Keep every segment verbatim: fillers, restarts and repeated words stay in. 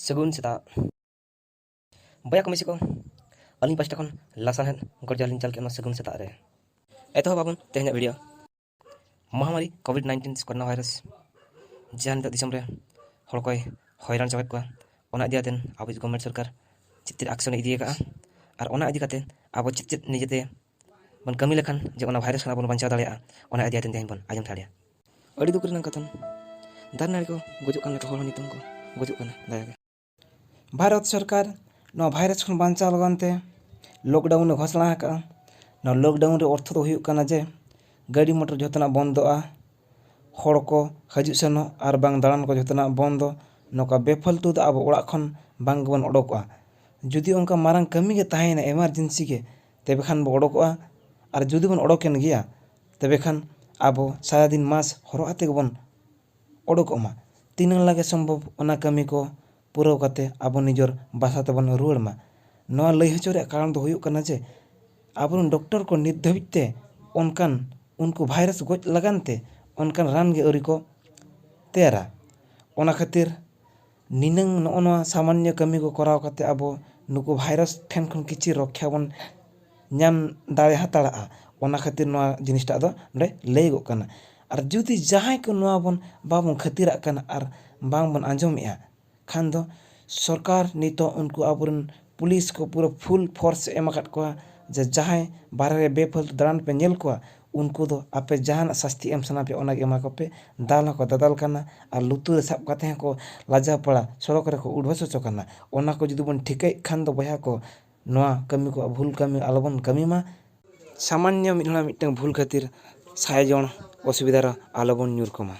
ᱥᱟᱹᱜᱩᱱ ᱥᱮᱛᱟᱜ᱾ ᱵᱚᱭᱦᱟ ᱠᱚ ᱢᱤᱥᱤ ᱠᱚ, ᱟᱹᱞᱤᱧ ᱯᱟᱥᱴᱟ ᱠᱷᱚᱱ ᱞᱟᱥᱟᱲᱦᱮᱫ ᱜᱚᱨᱡᱟ ᱞᱤᱧ ᱪᱟᱞ ᱠᱮᱫ ᱱᱚᱣᱟ ᱥᱟᱹᱜᱩᱱ ᱥᱮᱛᱟᱜ ᱨᱮ᱾ ᱮᱛᱚᱦᱚᱵ ᱟᱵᱚᱱ ᱛᱮᱦᱮᱧᱟᱜ ᱵᱷᱤᱰᱤᱭᱳ᱾ ᱢᱚᱦᱟᱢᱟᱨᱤ ᱠᱳᱵᱷᱤᱰ ᱱᱟᱭᱤᱱᱴᱤᱱ ᱥᱮ ᱠᱳᱨᱳᱱᱟ ᱵᱷᱟᱭᱨᱟᱥ ᱡᱟᱦᱟᱸ ᱱᱤᱛᱚᱜ ᱫᱤᱥᱚᱢ ᱨᱮ ᱦᱚᱲ ᱠᱚᱭ ᱦᱚᱭᱨᱟᱱ ᱪᱟᱵᱟᱭᱮᱫ ᱠᱚᱣᱟ, ᱚᱱᱟ ᱤᱫᱤ ᱠᱟᱛᱮ ᱟᱵᱚᱭᱤᱡ ᱜᱚᱵᱷᱢᱮᱱᱴ ᱥᱚᱨᱠᱟᱨ ᱪᱮᱫ ᱪᱮᱫ ᱟᱠᱥᱚᱱ ᱮ ᱤᱫᱤ ᱟᱠᱟᱫᱼᱟ ᱟᱨ ᱚᱱᱟ ᱤᱫᱤ ᱠᱟᱛᱮ ᱟᱵᱚ ᱪᱮᱫ ᱪᱮᱫ ᱱᱤᱡᱮᱛᱮ ᱵᱚᱱ ᱠᱟᱹᱢᱤ ᱞᱮᱠᱷᱟᱱ ᱡᱮ ᱚᱱᱟ ᱵᱷᱟᱭᱨᱟᱥ ᱠᱷᱚᱱ ᱟᱵᱚ ᱵᱚᱱ ᱵᱟᱧᱪᱟᱣ ᱫᱟᱲᱮᱭᱟᱜᱼᱟ, ᱚᱱᱟ ᱤᱫᱤ ᱠᱟᱛᱮ ᱛᱮᱦᱮᱧ ᱵᱚᱱ ᱟᱸᱡᱚᱢ ᱫᱟᱲᱮᱭᱟᱜᱼᱟ᱾ ᱟᱹᱰᱤ ᱫᱩᱠ ᱨᱮᱱᱟᱜ ᱠᱟᱛᱷᱟ, ᱫᱟᱨᱮ ᱱᱟᱹᱲᱤ ᱠᱚ ᱜᱩᱡᱩᱜ ᱠᱟᱱ ᱞᱮᱠᱟ ᱦᱚᱲ ᱦᱚᱸ ᱧᱩᱛᱩᱢ ᱠᱚ ᱜᱩᱡᱩᱜ ᱠᱟᱱᱟ᱾ ᱫᱟᱭᱟ ᱜᱮ᱾ ᱵᱷᱟᱨᱚᱛ ᱥᱚᱨᱠᱟᱨ ᱱᱚᱣᱟ ᱵᱷᱟᱭᱨᱟᱥ ᱠᱷᱚᱱ ᱵᱟᱧᱪᱟᱣ ᱞᱟᱹᱜᱤᱫ ᱛᱮ ᱞᱚᱠᱰᱟᱣᱩᱱ ᱮ ᱜᱷᱳᱥᱚᱱᱟ ᱟᱠᱟᱫᱼᱟ᱾ ᱱᱚᱣᱟ ᱞᱚᱠᱰᱟᱣᱩᱱ ᱨᱮ ᱚᱨᱛᱷᱚ ᱫᱚ ᱦᱩᱭᱩᱜ ᱠᱟᱱᱟ ᱡᱮ ᱜᱟᱹᱰᱤ ᱢᱚᱴᱚᱨ ᱡᱚᱛᱚᱱᱟᱜ ᱵᱚᱱᱫᱚᱜᱼᱟ, ᱦᱚᱲ ᱠᱚ ᱦᱤᱡᱩᱜ ᱥᱮᱱᱚᱜ ᱟᱨ ᱵᱟᱝ ᱫᱟᱬᱟᱱ ᱠᱚ ᱡᱚᱛᱚᱱᱟᱜ ᱵᱚᱱᱫᱚ᱾ ᱱᱚᱝᱠᱟ ᱵᱮᱯᱷᱟᱞᱛᱩ ᱫᱚ ᱟᱵᱚ ᱚᱲᱟᱜ ᱠᱷᱚᱱ ᱵᱟᱝ ᱜᱮᱵᱚᱱ ᱚᱰᱚᱠᱚᱜᱼᱟ᱾ ᱡᱩᱫᱤ ᱚᱱᱠᱟ ᱢᱟᱨᱟᱝ ᱠᱟᱹᱢᱤ ᱜᱮ ᱛᱟᱦᱮᱸᱭᱮᱱᱟ, ᱮᱢᱟᱨᱡᱮᱱᱥᱤ ᱜᱮ, ᱛᱚᱵᱮ ᱠᱷᱟᱱ ᱵᱚ ᱚᱰᱚᱠᱚᱜᱼᱟ᱾ ᱟᱨ ᱡᱩᱫᱤ ᱵᱚᱱ ᱚᱰᱚᱠᱮᱱ ᱜᱮᱭᱟ, ᱛᱚᱵᱮ ᱠᱷᱟᱱ ᱟᱵᱚ ᱥᱟᱨᱟᱫᱤᱱ ᱢᱟᱥᱠ ᱦᱚᱨᱚᱜ ᱟᱛᱮ ᱜᱮᱵᱚᱱ ᱚᱰᱚᱠᱚᱜ ᱢᱟ᱾ ᱛᱤᱱᱟᱹᱝ ᱞᱟᱜᱮ ᱥᱚᱢᱵᱷᱚᱵ ᱚᱱᱟ ᱠᱟᱹᱢᱤ ᱠᱚ ᱯᱩᱨᱟᱹᱣ ᱠᱟᱛᱮ ᱟᱵᱚ ᱱᱤᱡᱚᱨ ᱵᱟᱥᱟ ᱛᱮᱵᱚᱱ ᱨᱩᱣᱟᱹᱲ ᱢᱟ᱾ ᱱᱚᱣᱟ ᱞᱟᱹᱭ ᱦᱚᱪᱚ ᱨᱮᱭᱟᱜ ᱠᱟᱨᱚᱱ ᱫᱚ ᱦᱩᱭᱩᱜ ᱠᱟᱱᱟ ᱡᱮ ᱟᱵᱚᱨᱮᱱ ᱰᱚᱠᱴᱚᱨ ᱠᱚ ᱱᱤᱛ ᱫᱷᱟᱹᱵᱤᱡ ᱛᱮ ᱚᱱᱠᱟᱱ ᱩᱱᱠᱩ ᱵᱷᱟᱭᱨᱟᱥ ᱜᱚᱡ ᱞᱟᱜᱟᱱ ᱛᱮ ᱚᱱᱠᱟᱱ ᱨᱟᱱ ᱜᱮ ᱟᱹᱣᱨᱤ ᱠᱚ ᱛᱮᱭᱟᱨᱟ᱾ ᱚᱱᱟ ᱠᱷᱟᱹᱛᱤᱨ ᱱᱤᱱᱟᱹᱝ ᱱᱚᱜᱼᱚ ᱱᱚᱣᱟ ᱥᱟᱢᱟᱱᱱᱚ ᱠᱟᱹᱢᱤ ᱠᱚ ᱠᱚᱨᱟᱣ ᱠᱟᱛᱮ ᱟᱵᱚ ᱱᱩᱠᱩ ᱵᱷᱟᱭᱨᱟᱥ ᱴᱷᱮᱱ ᱠᱷᱚᱱ ᱠᱤᱪᱷᱤ ᱨᱚᱠᱠᱷᱟ ᱵᱚᱱ ᱧᱟᱢ ᱫᱟᱲᱮ ᱦᱟᱛᱟᱲᱟᱜᱼᱟ᱾ ᱚᱱᱟ ᱠᱷᱟᱹᱛᱤᱨ ᱱᱚᱣᱟ ᱡᱤᱱᱤᱥᱴᱟᱜ ᱫᱚ ᱱᱚᱰᱮ ᱞᱟᱹᱭᱚᱜᱚᱜ ᱠᱟᱱᱟ᱾ ᱟᱨ ᱡᱩᱫᱤ ᱡᱟᱦᱟᱸᱭ ᱠᱚ ᱱᱚᱣᱟ ᱵᱚᱱ ᱵᱟᱵᱚᱱ ᱠᱷᱟᱹᱛᱤᱨᱟᱜ ᱠᱟᱱᱟ ᱟᱨ ᱵᱟᱝᱵᱚᱱ ᱟᱸᱡᱚᱢᱮᱜᱼᱟ, ᱠᱷᱟᱱ ᱫᱚ ᱥᱚᱨᱠᱟᱨ ᱱᱤᱛᱚᱜ ᱩᱱᱠᱩ ᱟᱵᱚᱨᱮᱱ ᱯᱩᱞᱤᱥ ᱠᱚ ᱯᱩᱨᱟᱹ ᱯᱷᱩᱞ ᱯᱷᱳᱨᱥ ᱮ ᱮᱢ ᱟᱠᱟᱫ ᱠᱚᱣᱟ ᱡᱮ ᱡᱟᱦᱟᱸᱭ ᱵᱟᱦᱨᱮ ᱨᱮ ᱵᱮᱯᱷᱟᱹᱞᱛᱩ ᱫᱟᱬᱟᱱ ᱯᱮ ᱧᱮᱞ ᱠᱚᱣᱟ, ᱩᱱᱠᱩ ᱫᱚ ᱟᱯᱮ ᱡᱟᱦᱟᱱᱟᱜ ᱥᱟᱥᱛᱤ ᱮᱢ ᱥᱟᱱᱟ ᱯᱮᱭᱟ, ᱚᱱᱟᱜᱮ ᱮᱢᱟ ᱠᱚᱯᱮ᱾ ᱫᱟᱞ ᱦᱚᱸᱠᱚ ᱫᱟᱫᱟᱞ ᱠᱟᱱᱟ ᱟᱨ ᱞᱩᱛᱩᱨ ᱨᱮ ᱥᱟᱵ ᱠᱟᱛᱮ ᱦᱚᱸᱠᱚ ᱞᱟᱡᱟᱣ ᱯᱟᱲᱟ ᱥᱚᱲᱚᱠ ᱨᱮᱠᱚ ᱩᱰᱷᱟᱹᱥ ᱦᱚᱪᱚ ᱠᱟᱱᱟ᱾ ᱚᱱᱟ ᱠᱚ ᱡᱩᱫᱤ ᱵᱚᱱ ᱴᱷᱤᱠᱟᱹᱭᱮᱫ ᱠᱷᱟᱱ ᱫᱚ ᱵᱚᱭᱦᱟ ᱠᱚ, ᱱᱚᱣᱟ ᱠᱟᱹᱢᱤ ᱠᱚ, ᱵᱷᱩᱞ ᱠᱟᱹᱢᱤ ᱟᱞᱚᱵᱚᱱ ᱠᱟᱹᱢᱤ ᱢᱟ᱾ ᱥᱟᱢᱟᱱᱱᱚ ᱢᱤᱫ ᱦᱚᱲᱟᱜ ᱢᱤᱫᱴᱟᱝ ᱵᱷᱩᱞ ᱠᱷᱟᱹᱛᱤᱨ ᱥᱟᱭ ᱡᱚᱱ ᱚᱥᱩᱵᱤᱫᱷᱟ ᱨᱮ ᱟᱞᱚᱵᱚᱱ ᱧᱩᱨ ᱠᱚᱢᱟ᱾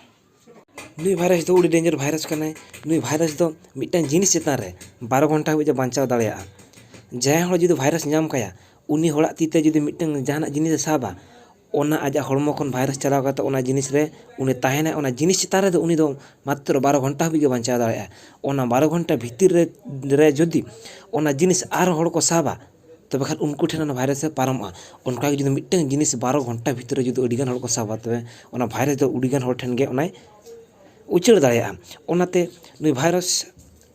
ᱱᱩᱭ ᱵᱷᱟᱭᱨᱟᱥ ᱫᱚ ᱟᱹᱰᱤ ᱰᱮᱧᱡᱟᱨ ᱵᱷᱟᱭᱨᱟᱥ ᱠᱟᱱᱟᱭ᱾ ᱱᱩᱭ ᱵᱷᱟᱭᱨᱟᱥ ᱫᱚ ᱢᱤᱫᱴᱟᱝ ᱡᱤᱱᱤᱥ ᱪᱮᱛᱟᱱ ᱨᱮ ᱵᱟᱨᱚ ᱜᱷᱚᱱᱴᱟ ᱦᱟᱹᱵᱤᱡ ᱮ ᱵᱟᱧᱪᱟᱣ ᱫᱟᱲᱮᱭᱟᱜᱼᱟ᱾ ᱡᱟᱦᱟᱸᱭ ᱦᱚᱲ ᱡᱩᱫᱤ ᱵᱷᱟᱭᱨᱟᱥ ᱧᱟᱢ ᱠᱟᱭᱟ, ᱩᱱᱤ ᱦᱚᱲᱟᱜ ᱛᱤ ᱛᱮ ᱡᱩᱫᱤ ᱢᱤᱫᱴᱟᱝ ᱡᱟᱦᱟᱱᱟᱜ ᱡᱤᱱᱤᱥ ᱮ ᱥᱟᱵᱟ, ᱚᱱᱟ ᱟᱡᱟᱜ ᱦᱚᱲᱢᱚ ᱠᱷᱚᱱ ᱵᱷᱟᱭᱨᱟᱥ ᱪᱟᱞᱟᱣ ᱠᱟᱛᱮ ᱚᱱᱟ ᱡᱤᱱᱤᱥ ᱨᱮ ᱩᱱᱤ ᱛᱟᱦᱮᱱᱟᱭ, ᱚᱱᱟ ᱡᱤᱱᱤᱥ ᱪᱮᱛᱟᱱ ᱨᱮᱫᱚ ᱩᱱᱤ ᱫᱚ ᱢᱟᱛᱨᱚ ᱵᱟᱨᱚ ᱜᱷᱚᱱᱴᱟ ᱦᱟᱹᱵᱤᱡ ᱜᱮ ᱵᱟᱧᱪᱟᱣ ᱫᱟᱲᱮᱭᱟᱜᱼᱟ᱾ ᱚᱱᱟ ᱵᱟᱨᱚ ᱜᱷᱚᱱᱴᱟ ᱵᱷᱤᱛᱤᱨ ᱨᱮ, ᱨᱮ ᱡᱩᱫᱤ ᱚᱱᱟ ᱡᱤᱱᱤᱥ ᱟᱨ ᱦᱚᱲ ᱠᱚ ᱥᱟᱵᱟ, ᱛᱚᱵᱮ ᱠᱷᱟᱱ ᱩᱱᱠᱩ ᱴᱷᱮᱱ ᱚᱱᱟ ᱵᱷᱟᱭᱨᱟᱥ ᱮ ᱯᱟᱨᱚᱢᱚᱜᱼᱟ᱾ ᱚᱱᱠᱟ ᱜᱮ ᱡᱩᱫᱤ ᱢᱤᱫᱴᱟᱝ ᱡᱤᱱᱤᱥ ᱵᱟᱨᱚ ᱜᱷᱚᱱᱴᱟ ᱵᱷᱤᱛᱤᱨ ᱨᱮ ᱡᱩᱫᱤ ᱟᱹᱰᱤᱜᱟᱱ ᱦᱚᱲ ᱠᱚ ᱥᱟᱵᱟ, ᱛᱚᱵᱮ ᱚᱱᱟ ᱵᱷᱟᱭᱨᱟᱥ ᱫᱚ ᱟᱹᱰᱤᱜᱟᱱ ᱦᱚᱲ ᱴᱷᱮᱱ ᱜᱮ ᱚᱱᱟᱭ ᱩᱪᱟᱹᱲ ᱫᱟᱲᱮᱭᱟᱜᱼᱟ᱾ ᱚᱱᱟᱛᱮ ᱱᱩᱭ ᱵᱷᱟᱭᱨᱟᱥ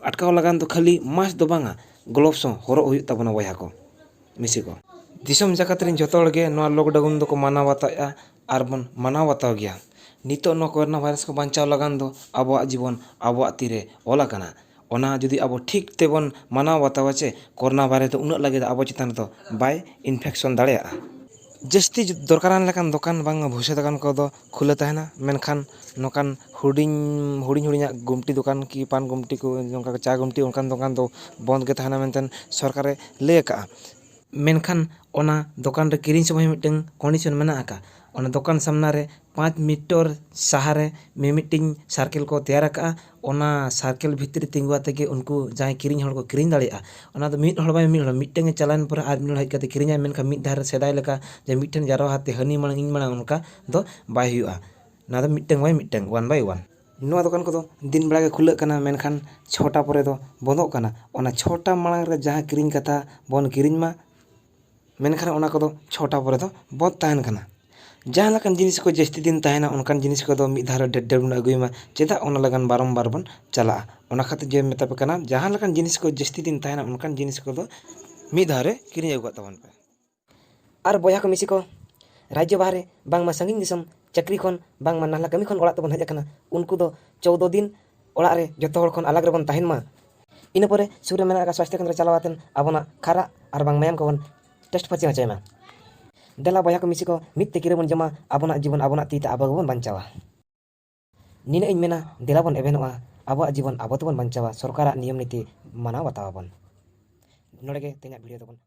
ᱟᱴᱠᱟᱣ ᱞᱟᱜᱟᱱ ᱫᱚ ᱠᱷᱟᱹᱞᱤ ᱢᱟᱥᱠ ᱫᱚ ᱵᱟᱝᱟ, ᱜᱞᱳᱵᱷᱥ ᱦᱚᱸ ᱦᱚᱨᱚᱜ ᱦᱩᱭᱩᱜ ᱛᱟᱵᱚᱱᱟ ᱵᱚᱭᱦᱟ ᱠᱚ, ᱢᱤᱥᱤ ᱠᱚ᱾ ᱫᱤᱥᱚᱢ ᱡᱟᱠᱟᱛ ᱨᱮᱱ ᱡᱷᱚᱛᱚ ᱦᱚᱲ ᱜᱮ ᱱᱚᱣᱟ ᱞᱚᱠᱰᱟᱣᱩᱱ ᱫᱚᱠᱚ ᱢᱟᱱᱟᱣ ᱵᱟᱛᱟᱣᱮᱫᱼᱟ ᱟᱨ ᱵᱚᱱ ᱢᱟᱱᱟᱣ ᱵᱟᱛᱟᱣ ᱜᱮᱭᱟ᱾ ᱱᱤᱛᱚᱜ ᱱᱚᱣᱟ ᱠᱳᱨᱳᱱᱟ ᱵᱷᱟᱭᱨᱟᱥ ᱠᱚ ᱵᱟᱧᱪᱟᱣ ᱞᱟᱜᱟᱱ ᱫᱚ ᱟᱵᱚᱣᱟᱜ ᱡᱤᱵᱚᱱ ᱟᱵᱚᱣᱟᱜ ᱛᱤᱨᱮ ᱚᱞ ᱟᱠᱟᱱᱟ᱾ ᱚᱱᱟ ᱡᱩᱫᱤ ᱟᱵᱚ ᱴᱷᱤᱠ ᱛᱮᱵᱚᱱ ᱢᱟᱱᱟᱣ ᱵᱟᱛᱟᱣᱟ ᱪᱮ, ᱠᱳᱨᱳᱱᱟ ᱵᱷᱟᱭᱨᱟᱥ ᱫᱚ ᱩᱱᱟᱹᱜ ᱞᱟᱹᱜᱤᱫ ᱟᱵᱚ ᱪᱮᱛᱟᱱ ᱨᱮᱫᱚ ᱵᱟᱭ ᱤᱱᱯᱷᱮᱠᱥᱚᱱ ᱫᱟᱲᱮᱭᱟᱜᱼᱟ᱾ ᱡᱟᱹᱥᱛᱤ ᱫᱚᱨᱠᱟᱨᱟᱱ ᱞᱮᱠᱟᱱ ᱫᱚᱠᱟᱱ ᱵᱟᱝ ᱵᱷᱩᱥᱤ ᱫᱚᱠᱟᱱ ᱠᱚᱫᱚ ᱠᱷᱩᱞᱟᱹ ᱛᱟᱦᱮᱱᱟ, ᱢᱮᱱᱠᱷᱟᱱ ᱱᱚᱝᱠᱟᱱ ᱦᱩᱰᱤᱧ ᱦᱩᱰᱤᱧ ᱦᱩᱰᱤᱧᱟᱜ ᱜᱩᱢᱴᱤ ᱫᱚᱠᱟᱱ ᱠᱤ ᱯᱟᱱ ᱜᱩᱢᱴᱤ ᱠᱚ, ᱱᱚᱝᱠᱟ ᱪᱟ ᱜᱩᱢᱴᱤ, ᱚᱱᱠᱟᱱ ᱫᱚᱠᱟᱱ ᱫᱚ ᱵᱚᱱᱫ ᱜᱮ ᱛᱟᱦᱮᱱᱟ ᱢᱮᱱᱛᱮ ᱥᱚᱨᱠᱟᱨᱮ ᱞᱟᱹᱭ ᱟᱠᱟᱫᱼᱟ᱾ ᱢᱮᱱᱠᱷᱟᱱ ᱚᱱᱟ ᱫᱚᱠᱟᱱ ᱨᱮ ᱠᱤᱨᱤᱧ ᱥᱚᱢᱚᱭ ᱢᱤᱫᱴᱟᱝ ᱠᱚᱱᱰᱤᱥᱚᱱ ᱢᱮᱱᱟᱜ ᱟᱠᱟᱫ᱾ ᱚᱱᱟ ᱫᱚᱠᱟᱱ ᱥᱟᱢᱱᱟ ᱨᱮ ᱯᱟᱸᱪ ᱢᱤᱴᱚᱨ ᱥᱟᱦᱟᱨᱮ ᱢᱤᱢᱤᱫᱴᱤᱧ ᱥᱟᱨᱠᱮᱞ ᱠᱚ ᱛᱮᱭᱟᱨ ᱟᱠᱟᱫᱼᱟ᱾ ᱚᱱᱟ ᱥᱟᱨᱠᱮᱞ ᱵᱷᱤᱛᱨᱤ ᱨᱮ ᱛᱤᱸᱜᱩ ᱟᱛᱮ ᱜᱮ ᱩᱱᱠᱩ ᱡᱟᱦᱟᱸᱭ ᱠᱤᱨᱤᱧ ᱦᱚᱲ ᱠᱚ ᱠᱤᱨᱤᱧ ᱫᱟᱲᱮᱭᱟᱜᱼᱟ᱾ ᱚᱱᱟ ᱫᱚ ᱢᱤᱫ ᱦᱚᱲ ᱵᱟᱭ ᱢᱤᱫ ᱦᱚᱲ, ᱢᱤᱫᱴᱟᱝ ᱮ ᱪᱟᱞᱟᱣᱮᱱ ᱯᱚᱨᱮ ᱟᱨ ᱢᱤᱫ ᱦᱚᱲ ᱦᱮᱡ ᱠᱟᱛᱮ ᱠᱤᱨᱤᱧᱟᱭ, ᱢᱮᱱᱠᱷᱟᱱ ᱢᱤᱫ ᱫᱷᱟᱣ ᱨᱮ ᱥᱮᱫᱟᱭ ᱞᱮᱠᱟ ᱡᱮ ᱢᱤᱫᱴᱷᱮᱱ ᱡᱟᱨᱣᱟ ᱟᱛᱮ ᱦᱟᱹᱱᱤ ᱢᱟᱲᱟᱝ ᱤᱧ ᱢᱟᱲᱟᱝ, ᱚᱱᱠᱟ ᱫᱚ ᱵᱟᱭ ᱦᱩᱭᱩᱜᱼᱟ᱾ ᱱᱚᱣᱟ ᱫᱚ ᱢᱤᱫᱴᱟᱝ ᱵᱟᱭ ᱢᱤᱫᱴᱟᱝ, ᱚᱣᱟᱱ ᱵᱟᱭ ᱚᱣᱟᱱ᱾ ᱱᱚᱣᱟ ᱫᱚᱠᱟᱱ ᱠᱚᱫᱚ ᱫᱤᱱ ᱵᱮᱲᱟ ᱜᱮ ᱠᱷᱩᱞᱟᱹᱜ ᱠᱟᱱᱟ, ᱢᱮᱱᱠᱷᱟᱱ ᱪᱷᱚᱴᱟ ᱯᱚᱨᱮ ᱫᱚ ᱵᱚᱱᱫᱚᱜ ᱠᱟᱱᱟ᱾ ᱚᱱᱟ ᱪᱷᱚᱴᱟ ᱢᱟᱲᱟᱝ ᱨᱮ ᱡᱟᱦᱟᱸ ᱠᱤᱨᱤᱧ ᱠᱟᱛᱷᱟ ᱵᱚᱱ ᱠᱤᱨᱤᱧ ᱢᱟ, ᱢᱮᱱᱠᱷᱟᱱ ᱚᱱᱟ ᱠᱚᱫᱚ ᱪᱷᱚᱴᱟ ᱯᱚᱨᱮ ᱫᱚ ᱵᱚᱱᱫ ᱛᱟᱦᱮᱱ ᱠᱟᱱᱟ᱾ ᱡᱟᱦᱟᱸ ᱞᱮᱠᱟᱱ ᱡᱤᱱᱤᱥ ᱠᱚ ᱡᱟᱹᱥᱛᱤ ᱫᱤᱱ ᱛᱟᱦᱮᱱᱟ, ᱚᱱᱠᱟᱱ ᱡᱤᱱᱤᱥ ᱠᱚᱫᱚ ᱢᱤᱫ ᱫᱷᱟᱣ ᱨᱮ ᱰᱷᱮᱨ ᱰᱷᱮᱨ ᱵᱚᱱ ᱟᱹᱜᱩᱭ ᱢᱟ᱾ ᱪᱮᱫᱟᱜ ᱚᱱᱟ ᱞᱟᱜᱟᱱ ᱵᱟᱨᱚᱢᱵᱟᱨ ᱵᱚᱱ ᱪᱟᱞᱟᱜᱼᱟ? ᱚᱱᱟ ᱠᱷᱟᱹᱛᱤᱨ ᱡᱮ ᱢᱮᱛᱟ ᱯᱮ ᱠᱟᱱᱟ, ᱡᱟᱦᱟᱸ ᱞᱮᱠᱟᱱ ᱡᱤᱱᱤᱥ ᱠᱚ ᱡᱟᱹᱥᱛᱤ ᱫᱤᱱ ᱛᱟᱦᱮᱱᱟ, ᱚᱱᱠᱟᱱ ᱡᱤᱱᱤᱥ ᱠᱚᱫᱚ ᱢᱤᱫ ᱫᱷᱟᱣ ᱨᱮ ᱠᱤᱨᱤᱧ ᱟᱹᱜᱩ ᱠᱟᱜ ᱛᱟᱵᱚᱱ ᱯᱮ᱾ ᱟᱨ ᱵᱚᱭᱦᱟ ᱠᱚ ᱢᱤᱥᱤ ᱠᱚ, ᱨᱟᱡᱽᱡᱚ ᱵᱟᱦᱨᱮ ᱵᱟᱝᱢᱟ ᱥᱟᱺᱜᱤᱧ ᱫᱤᱥᱚᱢ ᱪᱟᱹᱠᱨᱤ ᱠᱷᱚᱱ ᱵᱟᱝᱢᱟ ᱱᱟᱞᱦᱟ ᱠᱟᱹᱢᱤ ᱠᱷᱚᱱ ᱚᱲᱟᱜ ᱛᱮᱵᱚᱱ ᱦᱮᱡ ᱟᱠᱟᱱᱟ, ᱩᱱᱠᱩ ᱫᱚ ᱪᱳᱫᱽᱫᱳ ᱫᱤᱱ ᱚᱲᱟᱜ ᱨᱮ ᱡᱚᱛᱚ ᱦᱚᱲ ᱠᱷᱚᱱ ᱟᱞᱟᱜᱽ ᱨᱮᱵᱚᱱ ᱛᱟᱦᱮᱱ ᱢᱟ᱾ ᱤᱱᱟᱹ ᱯᱚᱨᱮ ᱥᱩᱨ ᱨᱮ ᱢᱮᱱᱟᱜ ᱟᱠᱟᱫ ᱥᱟᱥᱛᱷᱚ ᱠᱮᱱᱫᱨᱚ ᱪᱟᱞᱟᱣ ᱠᱟᱛᱮ ᱟᱵᱚᱱᱟᱜ ᱠᱷᱟᱨᱟᱜ ᱟᱨ ᱵᱟᱝ ᱢᱟᱭᱟᱢ ᱠᱚᱵᱚᱱ ᱴᱮᱥᱴ ᱯᱷᱟᱹᱪᱤ ᱦᱚᱪᱚᱭ ᱢᱟ᱾ ᱫᱮᱞᱟ ᱵᱚᱭᱦᱟ ᱠᱚ ᱢᱤᱥᱤ ᱠᱚ, ᱢᱤᱫ ᱛᱮ ᱠᱤᱨᱟᱹ ᱵᱚᱱ ᱡᱚᱢᱟ, ᱟᱵᱚᱱᱟᱜ ᱡᱤᱵᱚᱱ ᱟᱵᱚᱱᱟᱜ ᱛᱤ ᱛᱮ ᱟᱵᱚ ᱜᱮᱵᱚᱱ ᱵᱟᱧᱪᱟᱣᱟ᱾ ᱱᱤᱱᱟᱹᱜ ᱤᱧ ᱢᱮᱱᱟ, ᱫᱮᱞᱟ ᱵᱚᱱ ᱮᱵᱷᱮᱱᱚᱜᱼᱟ, ᱟᱵᱚᱣᱟᱜ ᱡᱤᱵᱚᱱ ᱟᱵᱚ ᱛᱮᱵᱚᱱ ᱵᱟᱧᱪᱟᱣᱟ, ᱥᱚᱨᱠᱟᱨᱟᱜ ᱱᱤᱭᱚᱢ ᱱᱤᱛᱤ ᱢᱟᱱᱟᱣ ᱵᱟᱛᱟᱣ ᱟᱵᱚᱱ᱾ ᱱᱚᱰᱮ ᱜᱮ ᱛᱮᱦᱮᱧᱟᱜ ᱵᱷᱤᱰᱤᱭᱳ ᱫᱚᱵᱚᱱ